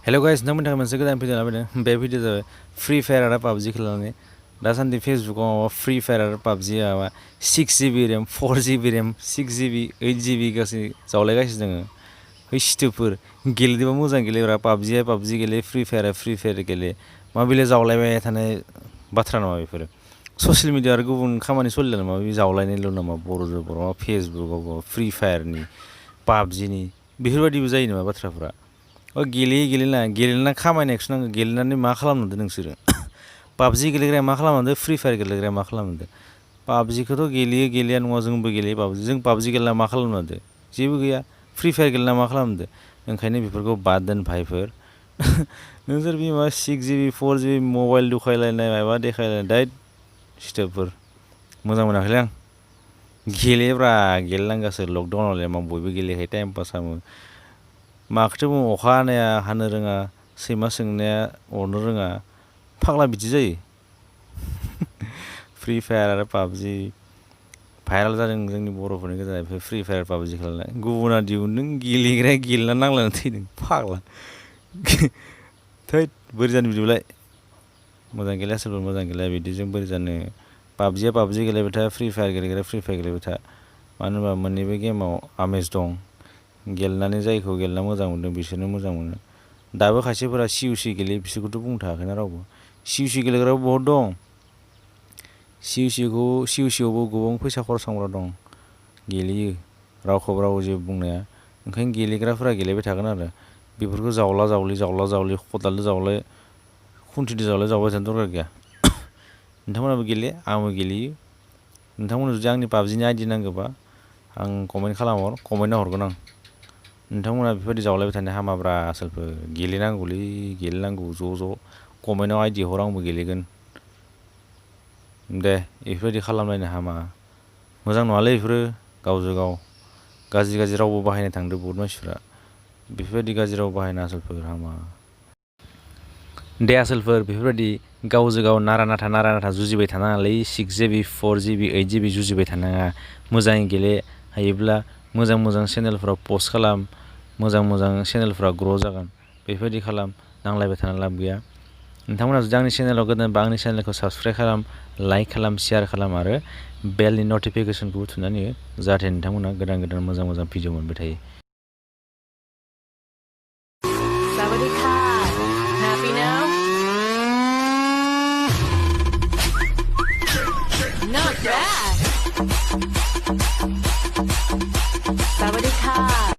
Hello guys नोंथांमोननि थाखाय मोनसे गोदान भिडिअ लाबोदों बे भिडिअ जाबाय फ्री फायार आरो पाबजि खेलानि दासान्दि फेसबुकाव माबा फ्री फायार आरो पाबजि माबा 6 GB रेम 4 GB रेम 6 GB 8 GB गासै जावलायगासिनो दङ बै सिथोबफोर गेलेदोंबा मोजां गेलेग्रा पाबजि गेले फ्री फायार गेले मा बेलाय जावलायबाय थानाय बाथ्रा नङा बेफोरो ससियेल मिडिया आरो गुबुन खामानि सोलिला नामा बे जावलायनायल' नामा बर'जों बर' फेसबुकाव फ्री फायारनि पाबजिनि बेफोरबायदिबो जायो नामा बाथ्राफ्रा गेलेना खामायनायखौसो नांगौ गेलेनानै मा खालामनो नोंसोरो पाबजि गेलेग्राया मा खालामनो फ्री फायार गेलेग्राया मा खालामनो पाबजिखौथ' गेलेया नङा जोंबो गेलेयो पाबजि जों पाबजि गेलेना मा खालामनो जेबो गैया फ्री फायार गेलेना मा खालामनो ओंखायनो बेफोरखौ बाद दोन भाइफोर नोंसोर बे माबा 6 GB 4 GB मबाइल दुखायलायनाय माबा देखायलायनाय दाइट स्टेपफोर मोजां मोनाखैलै आं गेलेब्रा गेलेनांगासो लकडाउनावलाय मा बयबो गेलेखायो टाइम पास खालामो माखौथो बुङो अखा हानाया हानो रोङा सैमा सोंनाया अरनो रोङा फाग्ला बिदि जायो फ्री फायार आरो पाबजि भाइरेल जादों जोंनि बर'फोरनि गेजेराव फ्री फायार पाबजि खेलाया गुबुना दिहुनदों गेलेग्राया गेलेना नांलायना थैदों फाग्ला थैद बोरै जानो बिदिबालाय मोजां गेलेया सोरबा मोजां गेलेया बिदिजों बोरै जानो पाबजिया पाबजि गेलेबाय था फ्री फायार गेलेग्राया फ्री फायार गेलेबाय था मानो होनबा मोननैबो गेमाव आमेज दं गेलेनानै जायखौ गेलेना मोजां मोनदों बिसोरनो मोजां मोनो दाबो खायसेफोरा COC गेलेयो बिसोरखौथ' बुंनो थायाखैना रावबो COC गेलेग्राबो बहुद दं COCआवबो गोबां फैसा खरस खालामग्रा दं गेलेयो रावखौबो राव जेबो बुंनाया ओंखायनो गेलेग्राफोरा गेलेबाय थागोन आरो बेफोरखौ जावला जावलि खदालजों जावलाय खुन्थिजों जावबाय थानो दरकार गैया नोंथांमोनाबो गेले आंबो गेलेयो नोंथांमोना जुदि आंनि पाबजिनि आइडि नांगौबा आं कमेन्टआव हरगोन आं नोंथांमोना बेफोरबायदि जावलायबाय थानो हामाब्रा आसोलफोर गेलेनांगौ ज' कमेन्टआव आइडि हर आंबो गेलेगोन दे बेफोरबायदि खालामलायनो हामा मोजां नङालै बेफोरो गावजों गाव गाज्रि रावबो बाहायनो थांदों बहुत मानसिफ्रा बेफोरबायदि गाज्रि राव बाहायना आसोलफोर हामा दे आसोलफोर बेफोरबायदि गावजों गाव नारा नाथा जुजिबाय थानाङालै 6 GB 4 GB 8 GB जुजिबाय थानाङा मोजाङै गेले हायोब्ला मोजां चेनेलफोराव पस्ट खालाम मोजां चेनेलफोरा ग्र' जागोन बेफोरबायदि खालाम नांलायबाय थानो लाब गैया नोंथांमोना जुदि आंनि चेनेलाव गोदानबा आंनि चेनेलखौ साबस्क्राइब खालाम लाइक खालाम शेयार खालाम आरो बेलनि नटिफिकेसनखौबो थुनानै हो जाहाथे नोंथांमोना गोदान मोजां भिडिअ मोनबाय थायो Happy now? Not bad. สวัสดีค่ะ